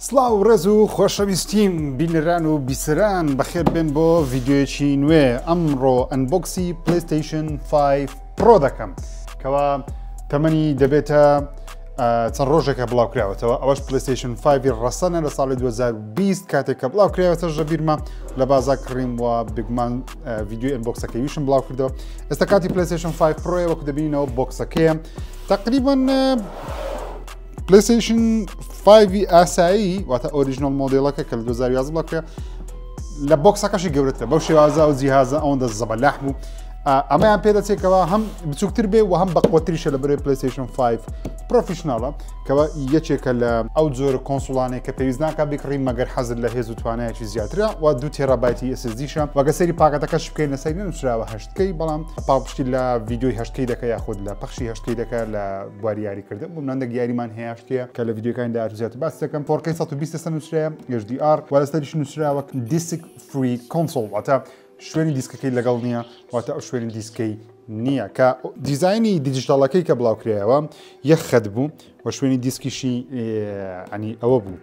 سڵاو و ڕێز و خۆشەویستیم بینەران و بیسەران، بەخێر بێن بۆ ڤیدیۆیەکی نوێ. ئەمڕۆ unbox ی PlayStation 5 Pro دەکەم کەوا تەمەنی دەبێتە چەند ڕۆژێکە بڵاو کراوەتەوە. ئەوەش PlayStation 5 ڕەسەنە لە ساڵی 2020 کاتێک کە بڵاو کراوەتە ژەبیرمە لە بازار کڕیم و بگومان ڤیدیۆی unbox ەکەیشم بڵاو کردەوە. ئێستا کاتی PlayStation 5 Pro یە، وەکو دەبینینەوە box ەکەیە تقریبا PlayStation 5 ئاسایی، واتە original مۆدێڵەکە کە لە 2011 بڵاوکرا، لە box ەکەشی گەورەترە. بەو شێوازە و جیهازە ئەوەندە زەبەلاح بوو. ئەمەیان پێدەچێتەوە هەم بچووکتر بێ و هەم بەقوەتریشە لە بەرەی PlayStation 5 Professional ە، کەەوە یەکێکە لە ئەو جۆرە console انێک کە پێویست ناکە بکڕی مەگەر حەزر لە هێز و توانایەکی زیاترە و 2 تێرابایتی SSD شە. وەگە سەری پاکەتەکەش بکەین لەسەر نووسراوە 8K، بەڵام پاڵپشتی لە ڤیدیۆی 8K دەکە یاخود لە پەخشی 8K دەکە لە بواری یاریکردن. بۆ هەندێک یاریمان هەیە 8K کە لە ڤیدیۆکانی داهاتوو زیاتر باس دەکەم. 4K 120 نووسرایە HDR و لەسەریش نووسراوە disc free console، واتە شوێنی دیسکەکەی لەگەڵ نییە، واتە ئەو شوێنی دیسکەی نییە کە دیزایانی دیجیتاڵەکەی کە بڵاوکرایەوە یەک خەت بوو و شوێنی دیسکیشی ئەنی ئەوە بوو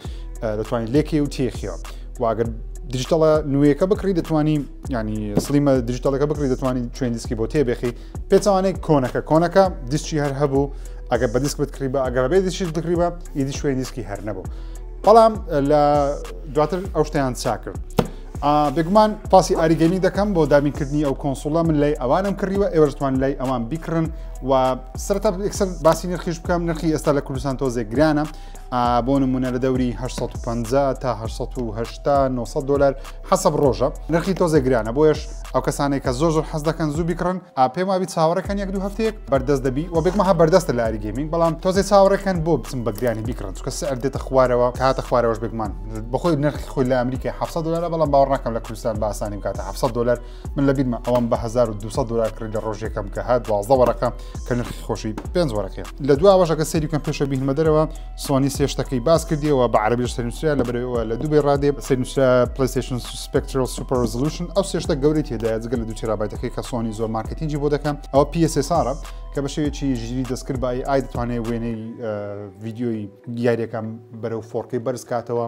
دەتوانانی لێکێ و تێخیەوە. واگەر دیجیتاڵە نوێیەکە بکڕی دەتوانی، ینی slim ە دیجیتاڵەکە بکڕی، دەتوانی شوێن دیسکی بۆ تێبێخی. پێچوانەی کۆنەکە، کۆنەکە دیسکی هەر هەبوو، ئەگەر بە دیسک بتکڕی بە ئەگەر بێ دیسکیش بکڕی بە ئیدی شوێن دیسکی هەر نەبوو. بەڵام لە دواتر ئەو شتیان چاک کرد. بێگومان پاسی ئاری Gaming دەکەم بۆ دابینکردنی ئەو console ە. من لای ئەوانم کڕیوە، ئێوەش دەتوان لای ئەوان بیکڕن. و سەرەتا یەکسەر باسی نرخیش بکەم. نرخی ئێستا لە کوردستان تۆزێک گرانە، بۆ نمونە لە دەوری 850 تا 880 900 دلار حەسەب ڕۆژە. نرخی تۆزێک گرانە، بۆیش ئەو کەسانێک کە زۆر زۆر حەز دەکەن زوو بیکڕن، پێم وابی چاوەڕێکەن یەک دوو هەفتەیەک بەردەست دەبی و بێگومان هە بەردەستە لە ئاری Gaming، بەڵام تۆزێ چاوەڕێکەن بۆ بچم بە گرانی بیکڕن، چونکە سعر دێتە خوارەوە. کە هاتە خوارەوەش بێگومان بەخۆی نرخی خۆی لە ئەمریکا 700 دلارە، بەڵام باوەڕ ناکەم لە کوردستان بە ئاسانی بکاتە 700 دلار. من لە بیرمە ئەوەم بە 1200 دلار کڕی لە ڕۆژێکم کە هات 12 وەرەقە کە نرخی خۆشی 5 وەرەقەیە. لە دواوەشەکە سەیری بکەم پێشە بینمە دەرەوە، سۆنی سێ شتەکەی باس کردیەوە بە عەرەبیش سەرنووسرا، لە بەرەوە لە دوبەی ڕادێ سەرنووسرا PlayStation Spectral Super Resolution. ئەو سێ شتە گەورەی تێدایە جگە لە 2 تێرابایتەکەی کە سۆنی زۆر مارکتینگی بۆ دەکەن. ئەوە PSSR کە بە شێوەیەکی ژیری دەستکرد بە AI دەتوانێت وێنەی ڤیدیۆی یاریەکان بەرەو 4K بەرز کاتەوە،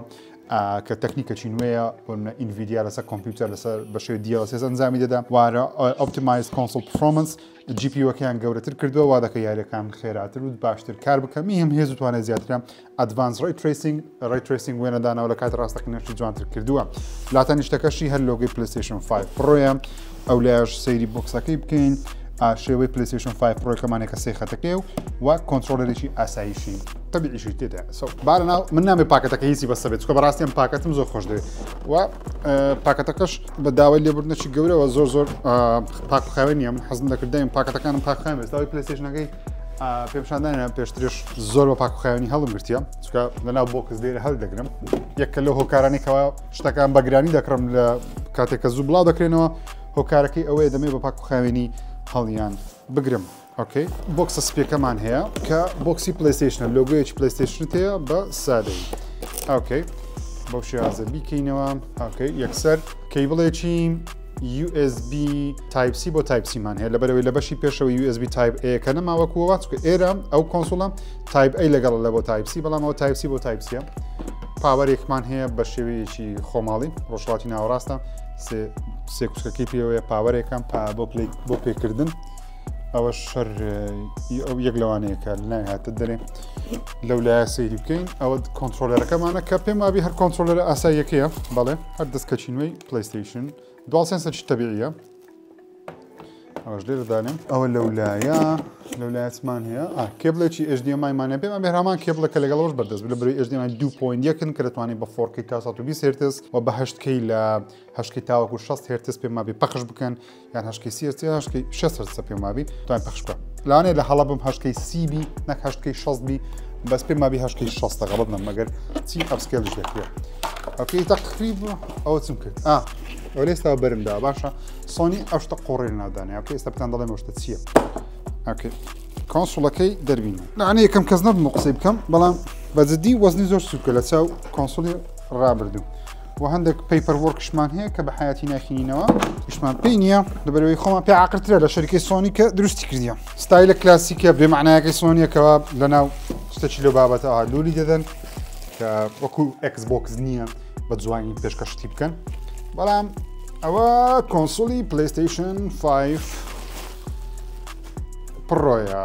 کە تەکنیکەکی نوێیە. بۆ Nvidia لەسەر کۆمپیوتەر لەسەر بە شێوەی DLSS ئەنجامی دەدا. وارە optimize console performance، GPU ەکەیان گەورەتر کردووە، وا دەکە یاریەکان خێراتر و باشتر کار بکەن. هەم هێز و توانای زیاترە. advanced ray tracing، ray tracing وێنەدانەوە لە کاتی ڕاستەقینەشی جوانتر کردووە. لاتەنیشتەکەشی هەر لۆگەی PlayStation 5 Pro یە. ئەو لایش سەیری box ەکەی بکەین، شێوەی PlayStation 5 Pro کەمانێکە سێ خەتەکەی و controller ێکی ئاساییشی تەبیعیشی تێدا. بارە ناو من نامێ پاکەتەکە هیچی بەسە بێت، چونکە بەڕاستی ئەم پاکەتم زۆر خۆش دەوێت و پاکەتەکەش بە داوای لێبوردنێکی گەورەوە زۆر زۆر پاک خاوێن نییە. من حەزم دەکرد دایم پاکەتەکانم پاک خاوێن بێت. داوای PlayStation ەکەی پێشاندانە پێشترش زۆر بە پاک خاوێنی هەڵم گرتیە، چونکە لەناو box لێرە هەڵ دەگرم. یەکە لەو هۆکارانی کەوا شتەکان بەگرانی دەکڕم لە کاتێک کە زوو بڵاو دەکرێنەوە، هۆکارەکەی ئەوەیە دەمێ بە پاک خاوێنی هەڵیان بگرم. okay، box ە سپیەکەمان هەیە کە box ی PlayStation ە، لۆگۆیەکی PlayStation هەیە بە سادەیی. okay، بەو شێوازە بیکەینەوە. okay، یەکسەر cable ێکی USB Type C بۆ Type C مان هەیە، لەبەرەوەی لە بەشی پێشەوە USB Type A کە نەماوەکوەوە، چونکە ئێرە ئەو console ە Type A لەگەڵ لە بۆ Type C، بەڵام ئەو Type C بۆ Type C. power ێکمان هەیە بە شێوەیەکی خۆماڵی ڕۆژهەڵاتی ناوەڕاستە، سێ کوچکەکەی پێوەیە، power ێکە بۆ پلی بۆ پێکردن. ئەوە شەر ئەو یەک لەوانەیە کە ناوی هاتە دەرێ. لەو لایە سەیری بکەین، ئەوە controller ەکەمانە کە پێم وابی هەر controller ە ئاساییەکەیە. بەڵێ، هەر دەستکەچی نوێی PlayStation DualSense ەکی تەبیعیە. ئەوەش لێرە دانێم. ئەوە لەولایە لەولایەتمان هەیە cable ێکی HDMI مان هەیە. پێمان بێهرامان cable ەکە لەگەڵەوەش بەردەست لە بەرەی HDMI 2.1 کە دەتوانێت بە 4K تا 120 هێرتز و بە 8K لە 8K تاوەکو 60 هێرتز پێم وابی پەخش بکەن، یان 8K 30 هێرتز 8K 60 هێرتز پێم وابی توانین پەخش بکەن. لەوانەیە لە هەڵە بم 8K 30 بی نەک 8K 60 بی، بەس پێم وابی 8K 60 غەڵەت نەم، مەگەر چی upscale ش دەکرێت. okay، تقریب ئەوە چم کرد ئەو لێستا بەرمدا باشە. سۆنی ئەو شتە قۆڕی نادانێ. okay، ئێستا بتان دەڵێم ئەو شتە چییە. okay، console ەکەی دەربینم. لەوانەیە یەکەم کەس نەبم قسەی بکەم، بەڵام بە جدی وەزنی زۆر سووکە لە چاو console ی ڕابردوو. و هەندێک paperwork شمان هەیە کە بە حیاتی ناخینینەوە، ئیشمان پێی نییە، لەبەرەوەی خۆمان پێ عاقلترە لە شەریکەی سۆنی کە دروستی کردیە. ستایلە کلاسیکە بێمەعنایەکەی سۆنیەکەوە لەناو شتێکی لەو بابەتە لولی دەدەن. کە وەکو Xbox نییە بە جوانی پێشکەشتی بکەن. بەڵام ئەوە console ی PlayStation 5 Pro یە.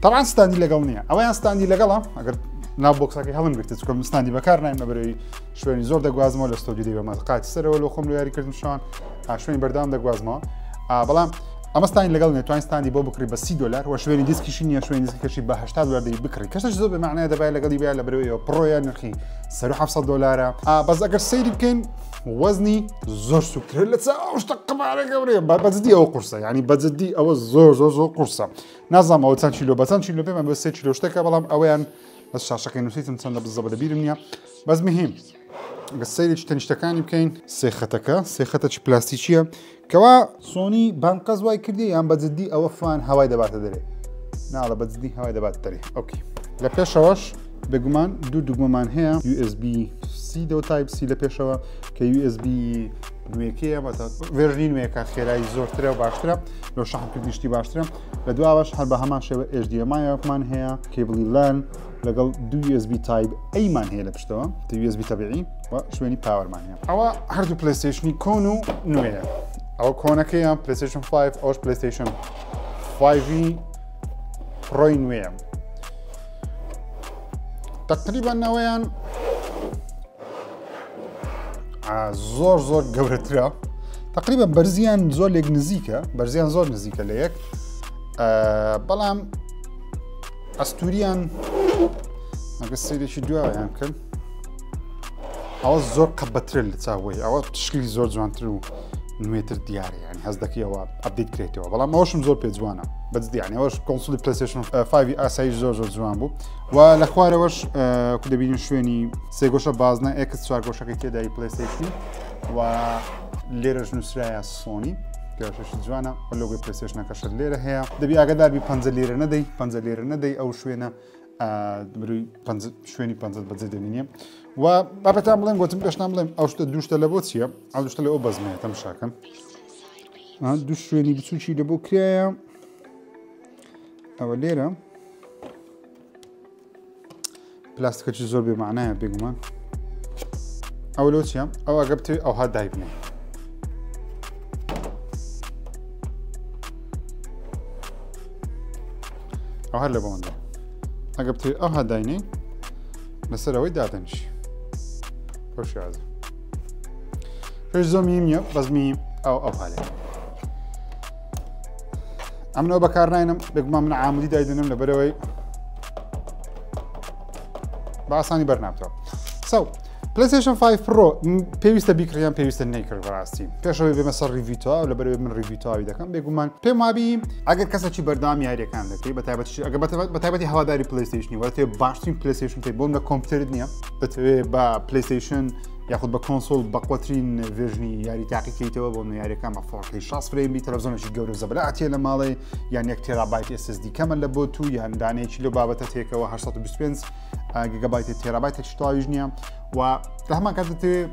تەبعەن stand ی لەگەڵ نییە، ئەوەیان stand ی لەگەڵە. ئەگەر ناو box ەکەی هەڵم گرت چکە من stand ی بەکار نایم لەبەرەوەی شوێنی زۆر دەگوازمەوە لە ستۆدیۆ دەیبەمە قاتی سەرەوە لۆ خۆم لە یاریکردن شوان شوێنی بەردەوام دەگوازمەوە. بەڵام ئەمە stand ی لەگەڵ نێتوان stand ی بۆ بکڕی بە 30 دلار و شوێنی دیسکیشی نییە، شوێنی دیسکەکەشی بە 80 دلار دەی بکڕی کەسەش زۆر بە معنای دەبای لەگەڵی بیا لە بەرەوەیەوە Pro یە نرخی 700 دلارە. بەس ئەگەر سەیری بکەین وەزنی زۆر سوکترە لە چاو شتە قەبارە گەورەیە. بەجددی ئەوە قورسە، ینی بەجددی ئەوە زۆر زۆر زۆر قورسە. نازانم ئەوە چەند کیلۆ بە چەند کیلۆ پێمان بە 3 کیلۆ شتێکە، بەڵام ئەوەیان بەس شاشەکەی نووسیتم چەندە بزەبە لەبیرم نییە. بەس مهم گە سەیرێکی تەنیشتەکانی بکەین، سێ خەتەکە سێ خەتەکی پلاستیکیە کەوا سۆنی بانقەز وای کردی یان بەجددی ئەوە fan هەوای دەباتە دەرێ؟ ناڵە بەجددی هەوای دەباتە دەرێ. okay لە پێشەوەش بێگومان دوو دوگمەمان هەیە، USB C دۆ Type C لە پێشەوە کە USB نوێکەیە، version ی نوێیەکە خێرایی زۆرترە و باشترە لۆ شەحنکردنی شتی باشترە. لە دواوەش هەر بە هەمان شێوە HDMI مان هەیە، cable ی LAN لەگەڵ دوو USB Type A مان هەیە لە پشتەوە، USB تەبیعی و شوێنی power مان هەیە. ئەوە هەردوو PlayStation ی کۆن و نوێیە. ئەوە کۆنەکەیە PlayStation 5، ئەوش PlayStation 5 Pro ی نوێیە. تقریبا نەوەیان زۆر زۆر گەورەترە، تقریبا بەرزیان زۆر لێک نزیکە، بەرزیان زۆر نزیکە لە یەک، بەڵام ئەستوریان ئەگە سەیرێکی دوایان بکەن ئەوە زۆر قەبەترە لە چاوەی، ئەوە شکلی زۆر جوانتر و نوێتر دیارە، یعنی هەز دەکەیەوە update کرێتەوە. بەڵام ئەوەشم زۆر پێ جوانە بەجدی، یعنی ئەوەش console ی PlayStation 5 ئاسایی زۆر زۆر جوان بوو. و لە خوارەوەش کو دەبینین شوێنی سێگۆشە بازنە X چوارگۆشەکەی تێدای PlayStation و لێرەش نووسرایە سۆنی گەشەشی جوانە و لۆگۆی PlayStation ەکەشت لێرە هەیە. دەبی ئاگادار بی پەنجە لێرە نەدەی، پەنجە لێرە نەدەی ئەو شوێنە بروی شوێنی پەنجەت بەجێ دەبینیە. و بابەتان بڵێم گوتم پێشتان بڵێم ئەو شتە دوو شتە لە بۆ چییە؟ ئەو دوو شتە لە ئەو بەزمەیە تەمشاکەم. دوو شوێنی بچووکی لە بۆ کرایە. ئەوە لێرە پلاستیکەکی زۆر بێمانایە بێگومان. ئەوە لۆ چییە؟ ئەو ئەگە بتەوێت ئەوها دایبنێ. ئەو هەر لە بۆمەدا ئەگە بتەوێت ئەوها داینێ لەسەر ئەوەی دادەنیشی بەو شێوازە. پێش زۆر میم نییە، بەس میم ئەو ئەو هالێ. ئەمنەوە بەکار ناینم، بێگومان من عامودی دایدنم لەبەرەوەی بە ئاسانی بەرنابتەوە. سو PlayStation 5 Pro پێویستە بیکڕیان پێویستە نەیکڕ بەڕاستی. پێشەوەی بێمە سەر review تەواو، لەبەرەوەی من review تەواوی دەکەم. بێگومان پێم وابی ئەگەر کەسێکی بەردەوام یاریەکان دەکەی، بە تایبەتی ئەگەر بە تایبەتی هەواداری PlayStation ی، واتە باشترین PlayStation پێی بۆم لە کۆمپیوتەرت نییە، دەتەوێت بە PlayStation یاخود بە console بەقوەترین version ی یاری تاقیکەیتەوە، بۆ من یاریەکان بە 4K 60 frame بی، تەلەڤزیۆنێکی گەورە و زەبەلاحیە لە ماڵێ، یان 1 تێرابایت SSD کەمە لە بۆ تو، یان دانەیەکی لەو بابەتە تێکەوە 825 گیگابایت تێرابایتێکی تەواویش نییە. و لە هەمان کات دەتەوێت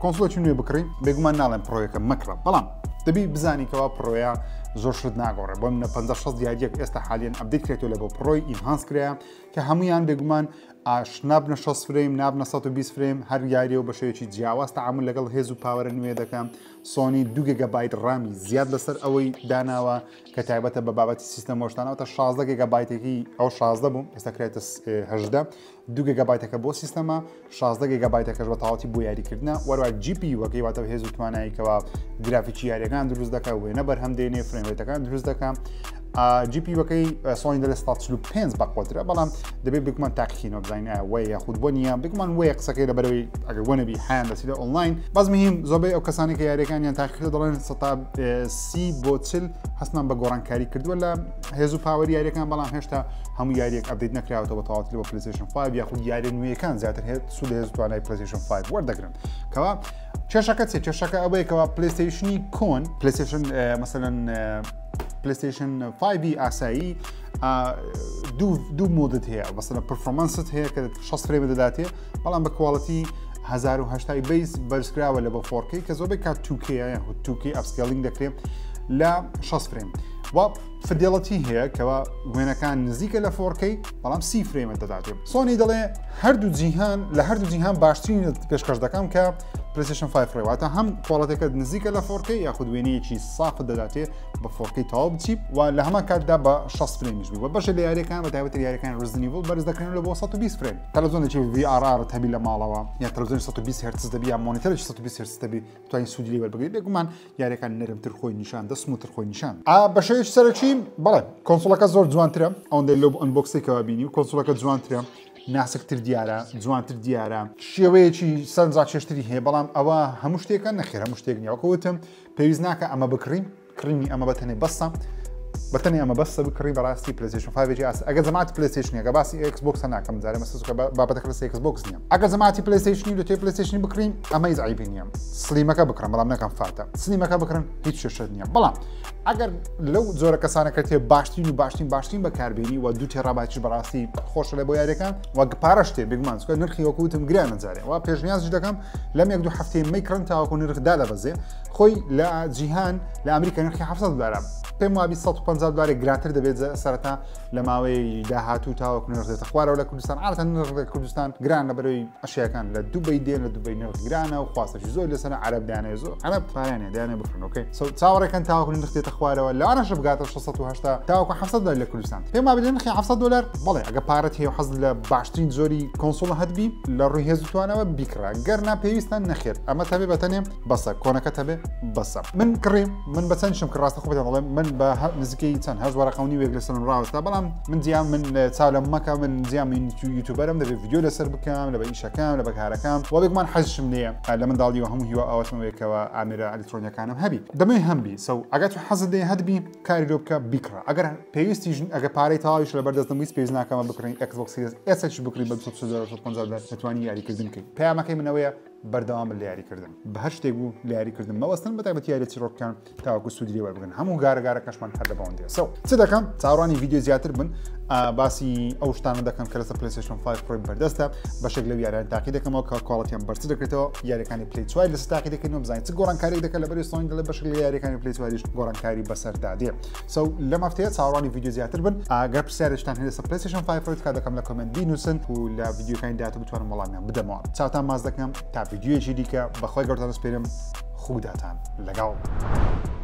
console ێکی نوێ بکڕی، بێگومان ناڵێم Pro یەکە مەکڕە، بەڵام دەبی بزانی کەوا Pro یە زۆر شت ناگۆڕێ. بۆ منە 50 60 یاریەک ئێستا حالیان update کرێتەوە لە بۆ Pro ی enhance کرایە کە هەمویان بێگومان ئاش نابنە 60 frame، نابنە 120 frame، هەر یاریەوە بە شێوەیەکی جیاواز تەعامل لەگەڵ هێز و power ە نوێ دەکەم. سۆنی 2 گیگابایت RAM ی زیاد لەسەر ئەوەی داناوە کە تایبەتە بە بابەتی سیستەم وەشتانەوە، تا 16 گیگابایتێکی ئەو 16 بوو ئێستا کرێتە 18، 2 گیگابایتەکە بۆ سیستەمە، 16 گیگابایتەکەش بە تەواوەتی بۆ یاریکردنە. وەروە GPU ەکەی واتە هێز و تواناییکەوە گرافیکی یاریەکان دروست دەکا، وێنە بەرهەم دێنێ، frame rate ەکان دروست دەکا. GPU ەکەی سۆنی دەڵێ 145 بەقوەترە، بەڵام دەبێت بێگومان تاقیکەینەوە بزانین ئایا وەیە یاخود بۆ نییە. بێگومان وەیە قسەکەی لەبەرەوەی ئەگەر وە نەبی حیان دەچیتە ئۆنلاین. بەس مهم زۆربەی ئەو کەسانی کە یاریەکانیان تاقیکردەوە دەڵێن 30 بۆ 40 هەستمان بە گۆڕانکاری کردووە لە هێز و power ی یاریەکان، بەڵام هێشتا هەموو یاریەک update نەکراوەتەوە بە تەواوەتی بۆ PlayStation 5 یاخود یاریە نوێیەکان زیاتر سوود لە هێز و توانای PlayStation 5 وەردەگرن. کەوا کێشەکە چیە؟ کێشەکە ئەوەیە کەوا PlayStation ی کۆن، PlayStation مەسەلەن PlayStation 5 ئاسایی دوو mode ت هەیە، مەسەلەن performance ت هەیە کە 60 frame دەداتێ، بەڵام بە quality 1080 base بەرزکراوە لە بۆ 4K کە زۆربەی کات 2K یاخود 2K upscaling دەکرێت لە 60 frame. و fidelity هەیە کەوا وێنەکان نزیکە لە 4K بەڵام 30 frame ە دەداتێ. سۆنی دەڵێ هەردوو جیهان لە هەردوو جیهان باشترین پێشکەش دەکەم کە PlayStation 5 Pro، واتە هەم quality ەکە نزیکە لە 4K یاخود وێنەیەکی ساف دەداتێ بە 4K تەواو بچی و لە هەمان کاتدا بە 60 frame یش بی. و بەشێ لە یاریەکان بە تایبەتی یاریەکان Resident Evil بەرز دەکرێن لە بۆ 120 frame. تەلەڤیزیۆنێکی VRR هەبی لە ماڵەوە یا تەلەڤیزیۆنی 120 هێرتز دەبی یا monitor ێکی 120 هێرتز دەبی توانین سوودی لێ وەربگری. بێگومان یاریەکان نەرمتر خۆی نیشان دە، smooth تر خۆی نیشان. بە شێوەیەکی سەرەکی بەڵێ console ەکە زۆر جوانترە، ئەوەندەی لەو unbox ێکەوە بینی و console ەکە جوانترە، ناسکتر دیارە، جوانتر دیارە، شێوەیەکی سەرنجڕاکێشتری هەیە. بەڵام ئەوە هەموو شتێکە؟ نەخێر هەموو شتێک نییە. وەکو وتم پێویست ناکە ئەمە بکڕین، کڕینی ئەمە بەتەنێ بەسە، بەتەنێ ئەمە بەسە بکڕی بەڕاستی PlayStation 5 ئاس. ئەگەر جەماعەتی PlayStation ەکە باسی Xbox ناکەم جارێ مەسەسکە بابەتەکە لەسەر Xbox نییە. ئەگەر جەماعەتی PlayStation ی دەتێ PlayStation ی بکڕین ئەمە هیچ عیبی نییە، slim ەکە بکڕن بەڵام نەکەم fat ە، slim ەکە بکڕن هیچ کێشەت نییە. بەڵام ئەگەر لەو جۆرە کەسانە کە تێ باشترین و باشترین باشترین بەکاربێنی و 2 terabyte یش بەڕاستی خۆشە لە بۆ یاریەکان وەک پارەش تێ بێگومان چونکە نرخی وەکو وتم گرانە جارێ و پێشنیازش دەکەم لەم یەک دوو هەفتەیە مەیکڕن تاوەکو نرخ دادەبەزێ. خۆی لە جیهان لە ئەمریکا نرخی 700 دلارە، پێم وابی 150 دلارێک گرانتر دەبێت سەرەتا لە ماوەی داهاتوو تاوەکو نرخ دێتە خوارەوە لە کوردستان. عادەتەن نرخ لە کوردستان گران لە بەرەوەی ئەشیاکان لە دوبەی دێن، لە دوبەی نرخ گرانە و خواستەشی زۆر لەسەر عەرەب دانێ زۆر عەرەب پارانێ دانێ بکڕن. okay so چاوەڕێکەن تاوەکو نرخ دێتە خوارەوە، لەوانەشە بگاتە 680 تاوەکو 700 دلار لە کوردستان. پێم وابێت لە نرخی 700 دلار بەڵێ ئەگە پارەت هەیە و حەز لە باشترین جۆری console هەتبی لە ڕووی هێز و توانەوە بیکڕە، گەر نا پێویستە نەخێر ئەمە تەبێ بەتەنێ بەسە، کۆنەکە تەبێ بەسە. من کڕیم، من بە چەند شم کڕ ڕاستە خۆ بێتە دەڵێم من بە نزیکەی چەند هەشت وەرەقە و نیوێک لەسەرم ڕاوەستا، بەڵام من جیام من چاو لە مەکە، من جیام من YouTuber م دەبێت ڤیدیۆ لەسەر بکەم لە بە ئیشەکەم لە بەکارەکەم و بێگومان حەزشم لێیە لە منداڵیەوە هەموو هیوا ئاواتمەوەیەکەوە ئامێرە ئەلیکترۆنیەکانم هەبی دەمەوێ هەمبی. so ئەگەر تو حەزت لێ هەتبی کاری لۆ بکە بیکڕە، ئەگەر پێویستیش ئەگەر پارەی تەواویش لەبەر دەست نەبوویست پێویست ناکەمە بکڕین Xbox Series S بکڕی بە 240 دلار 250 دلار دەتوانی یاریکردن بکەیت. پەیامەکەی منەوەیە بەردەوام لە یاریکردن بە هەر شتێک بوو لە یاریکردن مەوەستن، بە تایبەتی یاری چیرۆکەکان تاوەکو سوودی لێ وەربگرن. هەموو گارەگارەکەشمان هەر لە بەوەندەیە. so چ دەکەم؟ چاوەڕوانی ڤیدیۆ زیاتر بن، باسی ئەو شتانە دەکەم کە لەسەر PlayStation 5 Pro بەردەستە، بەشێک لەو یاریان تاقی دەکەمەوە کە quality یان بەرزتر دەکرێتەوە، یاریەکانی Play 4 لەسەر تاقی دەکەینەوە بزانین چ گۆڕانکاریێک دەکات لە بەری سۆنی دەڵێ بەشێک لە یاریەکانی Play 4یش گۆڕانکاری بەسەردا دێ. so لەم هەفتەیە چاوەڕوانی ڤیدیۆ زیاتر بن. ئەگەر پرسیارێکتان هەیە لەسەر PlayStation 5 Pro تکا دەکەم لە comment بینووسن و لە ڤیدیۆکانی داهاتوو بتوانم وەڵامیان بدەمەوە. چاوتان ماز دەکەم تا ڤیدیۆیەکی دیکە بەخوای گەورەتان دەسپێرم، خوداتان لەگەڵ.